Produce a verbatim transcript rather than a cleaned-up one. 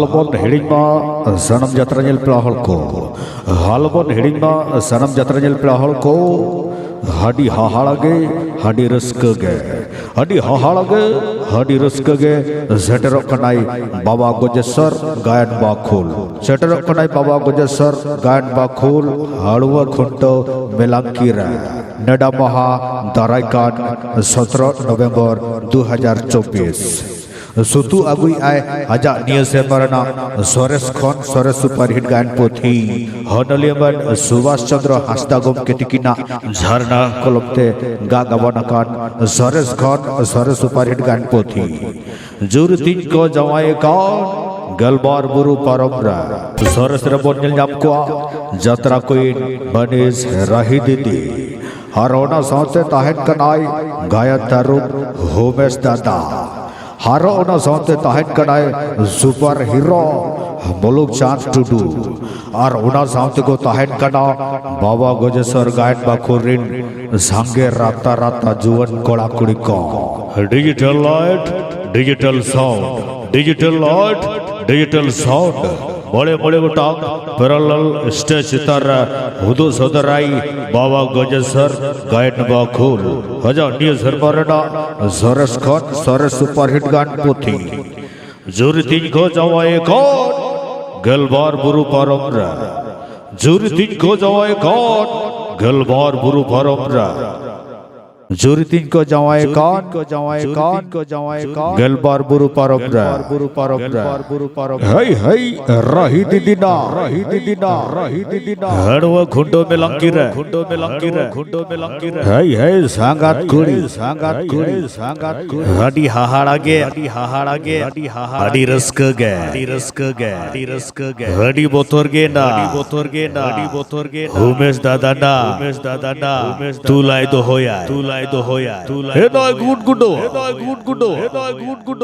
ᱟᱞᱚᱵᱚᱱ ᱦᱤᱲᱤᱧ ᱢᱟ ᱥᱟᱱᱟᱢ ᱡᱟᱛᱨᱟ ᱧᱮᱞ ᱯᱮᱲᱟ ᱦᱚᱲ ᱠᱚ, ᱟᱞᱚᱵᱚᱱ ᱦᱤᱲᱤᱧ ᱢᱟ ᱥᱟᱱᱟᱢ ᱡᱟᱛᱨᱟ ᱧᱮᱞ ᱯᱮᱲᱟ ᱦᱚᱲ ᱠᱚ, ᱟᱹᱰᱤ ᱦᱟᱦᱟᱲᱟ ᱜᱮ, ᱟᱹᱰᱤ ᱨᱟᱹᱥᱠᱟᱹ ᱜᱮ, ᱟᱹᱰᱤ ᱦᱟᱦᱟᱲᱟ ᱜᱮ, ᱟᱹᱰᱤ ᱨᱟᱹᱥᱠᱟᱹ ᱜᱮ ᱥᱮᱴᱮᱨᱚᱜ ᱠᱟᱱᱟᱭ ᱵᱟᱵᱟ ᱜᱚᱡᱮᱥᱚᱨ ᱜᱟᱭᱟᱱ ᱵᱟᱠᱷᱳᱞ᱾ ᱥᱮᱴᱮᱨᱚᱜ ᱠᱟᱱᱟᱭ ᱵᱟᱵᱟ ᱜᱚᱡᱮᱥᱚᱨ ᱜᱟᱭᱟᱱ ᱵᱟᱠᱷᱳᱞ ᱦᱟᱹᱲᱩᱣᱟᱹ ᱠᱷᱩᱱᱴᱟᱹᱣ ᱢᱮᱞᱟᱝᱠᱤ ᱨᱮ᱾ ᱱᱮᱰᱟ ᱢᱟᱦᱟ ᱫᱟᱨᱟᱭ ᱠᱟᱱ ᱥᱚᱛᱨᱚ ᱱᱚᱵᱷᱮᱢᱵᱚᱨ ᱫᱩ ᱦᱟᱡᱟᱨ ᱪᱚᱵᱵᱤᱥ᱾ ᱥᱩᱛᱩ ᱟᱹᱜᱩᱭᱮᱫ ᱟᱭ ᱟᱡᱟᱜ ᱱᱤᱭᱟᱹ ᱥᱮᱨᱢᱟ ᱨᱮᱱᱟᱜ ᱥᱚᱨᱮᱥ ᱠᱷᱚᱱ ᱥᱚᱨᱮᱥ ᱥᱩᱯᱟᱨᱦᱤᱴ ᱜᱟᱭᱟᱱ ᱯᱩᱛᱷᱤ ᱦᱚᱱᱚᱞᱤᱭᱟᱹ ᱢᱟᱱ ᱥᱩᱵᱷᱟᱥ ᱪᱚᱸᱫᱽᱨᱚ ᱦᱟᱸᱥᱫᱟ ᱜᱚᱢᱠᱮ ᱛᱤᱠᱤᱱᱟᱜ ᱡᱷᱟᱨᱱᱟ ᱠᱚᱞᱚᱢ ᱛᱮ ᱜᱟᱜ ᱜᱟᱵᱟᱱ ᱟᱠᱟᱱ ᱥᱚᱨᱮᱥ ᱠᱷᱚᱱ ᱥᱚᱨᱮᱥ ᱥᱩᱯᱟᱨᱦᱤᱴ ᱜᱟᱭᱟᱱ ᱯᱩᱛᱷᱤ ᱡᱩᱨᱤ ᱛᱤᱧ ᱠᱚ ᱡᱟᱶᱟᱭ ᱟᱠᱟᱱ ᱜᱮᱞᱵᱟᱨ ᱵᱩᱨᱩ ᱯᱟᱨᱚᱢ ᱨᱮ᱾ ᱥᱚᱨᱮᱥ ᱨᱮᱵᱚᱱ ᱧᱮᱞ ᱧᱟᱢ ᱠᱚᱣᱟ ᱡᱟᱛᱨᱟ ᱠᱩᱭᱤᱱ ᱵᱟᱹᱱᱤᱡᱽ ᱨᱟᱦᱤ ᱫᱤᱫᱤ, ᱟᱨ ᱚᱱᱟ ᱥᱟᱶᱛᱮ ᱛᱟᱦᱮᱱ ᱠᱟᱱᱟᱭ ᱜᱟᱭᱟᱱ ᱛᱟᱹᱨᱩᱵ ᱦᱩᱢᱮᱥ ᱫᱟᱫᱟ, ᱟᱨ ᱚᱱᱟ ᱥᱟᱶᱛᱮ ᱛᱟᱦᱮᱱ ᱠᱟᱱᱟᱭ ᱥᱩᱯᱟᱨ ᱦᱤᱨᱳ ᱢᱩᱞᱩᱠ ᱪᱟᱸᱫᱽ ᱴᱩᱰᱩ, ᱟᱨ ᱚᱱᱟ ᱥᱟᱶᱛᱮ ᱠᱚ ᱛᱟᱦᱮᱱ ᱠᱟᱱᱟ ᱵᱟᱵᱟ ᱜᱚᱡᱮᱥᱚᱨ ᱜᱟᱭᱟᱱ ᱵᱟᱠᱷᱳᱞ ᱨᱤᱱ ᱥᱟᱸᱜᱮ ᱨᱟᱛᱟ ᱨᱟᱛᱟ ᱡᱩᱣᱟᱹᱱ ᱠᱚᱲᱟ ᱠᱩᱲᱤ ᱠᱚ᱾ Digital light, digital sound, digital light, digital sound. ᱢᱚᱬᱮ ᱢᱚᱬᱮ ᱜᱚᱴᱟᱝ parallel stage ᱪᱮᱛᱟᱱ ᱨᱮ ᱩᱫᱩᱜ ᱥᱚᱫᱚᱨᱟᱭ ᱵᱟᱵᱟ ᱜᱚᱡᱮᱥᱚᱨ ᱜᱟᱭᱟᱱ ᱵᱟᱠᱷᱳᱞ᱾ ᱟᱡᱟᱜ ᱱᱤᱭᱟᱹ ᱥᱮᱨᱢᱟ ᱨᱮᱱᱟᱜ ᱥᱚᱨᱮᱥ ᱠᱷᱚᱱ ᱥᱚᱨᱮᱥ ᱥᱩᱯᱟᱨᱦᱤᱴ ᱜᱟᱭᱟᱱ ᱯᱩᱛᱷᱤ ᱡᱩᱨᱤ ᱛᱤᱧ ᱠᱚ ᱡᱟᱶᱟᱭ ᱠᱟᱱ ᱜᱮᱞᱵᱟᱨ ᱵᱩᱨᱩ ᱯᱟᱨᱚᱢ ᱨᱮ᱾ ᱡᱩᱨᱤ ᱛᱤᱧ ᱠᱚ ᱡᱟᱶᱟᱭ ᱠᱟᱱ ᱜᱮᱞᱵᱟᱨ ᱵᱩᱨᱩ ᱯᱟᱨᱚᱢ ᱨᱮ᱾ ᱡᱩᱨᱤ ᱛᱤᱧ ᱠᱚ ᱡᱟᱶᱟᱭ ᱠᱟᱱ ᱜᱮᱞᱵᱟᱨ ᱵᱩᱨᱩ ᱯᱟᱨᱚᱢ ᱨᱮ᱾ ᱦᱟᱹᱭ ᱦᱟᱹᱭ ᱨᱟᱦᱤ ᱫᱤᱫᱤᱱᱟ, ᱨᱟᱦᱤ ᱫᱤᱫᱤᱱᱟ, ᱨᱟᱦᱤ ᱫᱤᱫᱤᱱᱟ᱾ ᱦᱟᱹᱲᱩᱣᱟᱹ ᱠᱷᱩᱱᱴᱟᱹᱣ ᱢᱮᱞᱟᱝᱠᱤ ᱨᱮ, ᱠᱷᱩᱱᱴᱟᱹᱣ ᱢᱮᱞᱟᱝᱠᱤ ᱨᱮ, ᱠᱷᱩᱱᱴᱟᱹᱣ ᱢᱮᱞᱟᱝᱠᱤ ᱨᱮ᱾ ᱦᱟᱹᱭ ᱦᱟᱹᱭ ᱥᱟᱸᱜᱟᱛ ᱠᱩᱲᱤ, ᱥᱟᱸᱜᱟᱛ ᱠᱩᱲᱤ, ᱥᱟᱸᱜᱟᱛ ᱠᱩᱲᱤ᱾ ᱟᱹᱰᱤ ᱦᱟᱦᱟᱲᱟ ᱜᱮ, ᱟᱹᱰᱤ ᱦᱟᱦᱟᱲᱟ ᱜᱮ, ᱟᱹᱰᱤ ᱦᱟᱦᱟᱲᱟ, ᱟᱹᱰᱤ ᱨᱟᱹᱥᱠᱟᱹ ᱜᱮ, ᱟᱹᱰᱤ ᱨᱟᱹᱥᱠᱟᱹ ᱜᱮ, ᱟᱹᱰᱤ ᱨᱟᱹᱥᱠᱟᱹ ᱜᱮ᱾ ᱟᱹᱰᱤ ᱵᱚᱛᱚᱨ ᱜᱮ ᱱᱟ, ᱟᱹᱰᱤ ᱵᱚᱛᱚᱨ ᱜᱮ ᱱᱟ, ᱟᱹᱰᱤ ᱵᱚᱛᱚᱨ ᱜᱮ ᱱᱟ᱾ ᱦᱩᱢᱮᱥ ᱫᱟᱫᱟ ᱱᱟ, ᱦᱩᱢᱮᱥ ᱫᱟᱫᱟ ᱱᱟ, ᱦᱩᱢᱮᱥ ᱫᱟᱫᱟ ᱛᱩᱞᱟᱭ ᱫᱚᱦᱚᱭᱟ, ᱛᱩᱞᱟᱭ ᱫᱚᱦᱚᱭᱟ, ᱛᱩᱞᱟᱭ ᱫᱚᱦᱚᱭᱟ᱾ ᱮ ᱱᱚᱭ ᱜᱩᱰ ᱜᱩᱰᱚ, ᱮ ᱱᱚᱭ ᱜᱩᱰ ᱜᱩᱰᱚ, ᱮ ᱱᱚᱭ ᱜᱩᱰ ᱜᱩᱰᱚ᱾